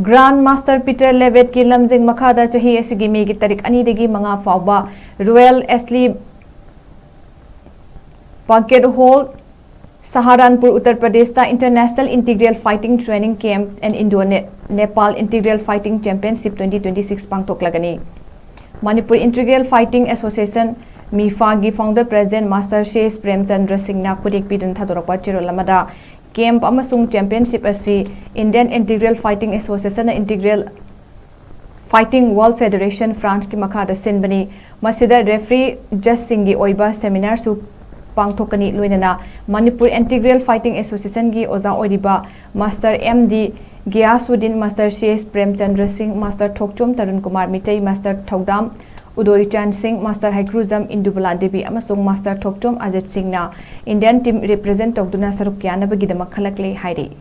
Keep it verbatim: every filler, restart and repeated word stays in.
Grand Master Peter Levittꯀꯤ ꯂꯝꯖꯤꯡ ꯃꯈꯥꯗ ꯆꯍꯤ ꯑꯁꯤꯒꯤ ꯃꯦꯒꯤ ꯇꯥꯔꯤꯛ ꯑꯅꯤꯗꯒꯤ ꯃꯉꯥ ꯐꯥꯎꯕ Royal Ashley Banquet Hall, Saharanpur, Uttar Pradeshꯇ International Integral Fighting Training Camp and Indo-Nepal Integral Fighting Championship twenty twenty-six ꯄꯥꯡꯊꯣꯛꯂꯒꯅꯤ꯫ Manipur Integral Fighting Association, MIFAꯒꯤ founder president Master C S Premchandra Singhꯅ ꯈꯨꯗꯦꯛ ꯄꯤꯗꯨꯅ ꯊꯥꯗꯣꯔꯛꯄ ꯆꯦꯔꯣꯜ ꯑꯃꯗ, camp ꯑꯃꯁꯨꯡ championship ꯑꯁꯤ Indian Integral Fighting Associationꯅ Integral Fighting World Federation Franceꯀꯤ ꯃꯈꯥꯗ ꯁꯤꯟꯕꯅꯤ꯫ ꯃꯁꯤꯗ referee judgeꯁꯤꯡꯒꯤ ꯑꯣꯏꯕ seminarꯁꯨ ꯄꯥꯡꯊꯣꯛꯀꯅꯤ꯫ ꯂꯣꯏꯅꯅ Manipur Integral Fighting Associationꯒꯤ ꯑꯣꯖꯥ ꯑꯣꯏꯔꯤꯕ Master M D Ghiyasuddin, Master C S Premchandra Singh, Master ꯊꯣꯛꯆꯣꯝ ꯇꯔꯨꯟ ꯀꯨꯃꯥꯔ ꯃꯤꯇꯩ, Master ꯊꯧꯗꯥꯝ ꯎꯗꯣꯏꯆꯥꯟ ꯁꯤꯡ, Master ꯍꯩꯀ꯭ꯔꯨꯖꯝ ꯏꯟꯗꯨꯕꯂꯥ ꯗꯦꯕꯤ ꯑꯃꯁꯨꯡ Master ꯊꯣꯛꯆꯣꯝ ꯑꯖꯤꯠ ꯁꯤꯡꯅ Indian team represent ꯇꯧꯗꯨꯅ ꯁꯔꯨꯛ ꯌꯥꯅꯕꯒꯤꯗꯃꯛ ꯈꯜꯂꯛꯂꯦ ꯍꯥꯏꯔꯤ꯫